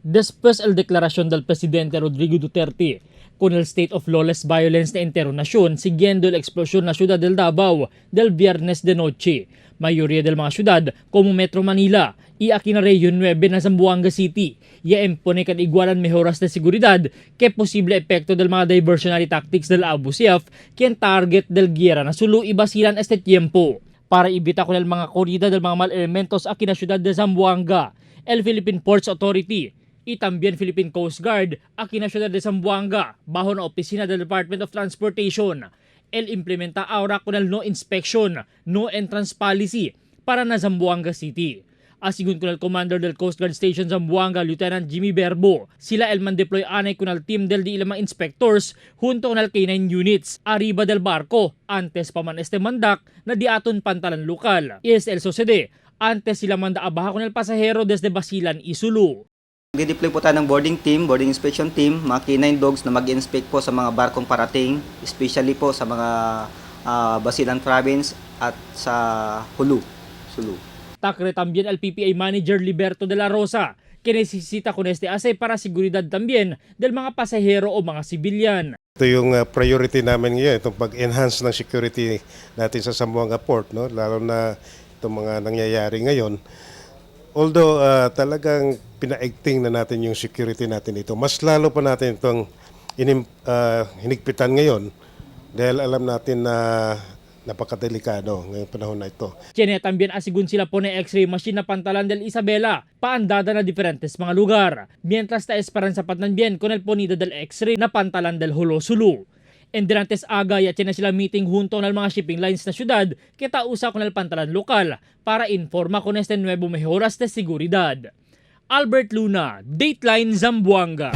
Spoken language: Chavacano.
Después el declaración del presidente Rodrigo Duterte con el state of lawless violence na entero nación siguiendo la explosión na ciudad del Davao del viernes de noche. Mayoría del mga syudad como Metro Manila y aquí na Region 9 na Zamboanga City ya impone kan igualan mejoras de seguridad que posible epekto del mga diversionary tactics del Abu Sayyaf quien target del giyera na Sulu y Basilan este tiempo para ibita con el mga korida del mga mal elementos aquí na ciudad de Zamboanga. El Philippine Ports Authority y también Philippine Coast Guard aquí na ciudad de Zamboanga bajo na opisina del Department of Transportation. El implementa ahora con el no inspection, no entrance policy para na Zamboanga City. Asigun con el commander del Coast Guard Station Zamboanga, Lieutenant Jimmy Berbo, sila el man deploy anay con el team del di ilang mga inspectors junto con el K9 units arriba del barco antes pa man este mandak na di aton pantalan lokal. Is el sucede antes sila manda abaha con el pasahero desde Basilan y Sulu. Magdi-deploy po tayo ng boarding team, boarding inspection team, mga K9 dogs na mag-inspect po sa mga barkong parating, especially po sa mga Basilan Province at sa Hulu, Sulu. Takre también al PPA manager Liberto de la Rosa, que necesita con este ase para seguridad también del mga pasahero o mga sibilyan. Ito yung priority namin ngayon, itong pag-enhance ng security natin sa Zamboanga Port, no? Lalo na itong mga nangyayari ngayon. Although talagang pinaigting na natin yung security natin dito, mas lalo pa natin itong hinigpitan ngayon dahil alam natin na napakadelikado ngayong panahon na ito. Tiene también asigun sila pone x-ray machine na pantalan del Isabela, paandada na diferentes mga lugar. Mientras ta esperanza patnan bien con el ponida del x-ray na pantalan del Jolo Sulu. En durantes aga ya tiene sila meeting junto ng mga shipping lines na syudad kita usa con el pantalan lokal para informa con este nuevo mejoras de seguridad. Albert Luna, Dateline Zamboanga.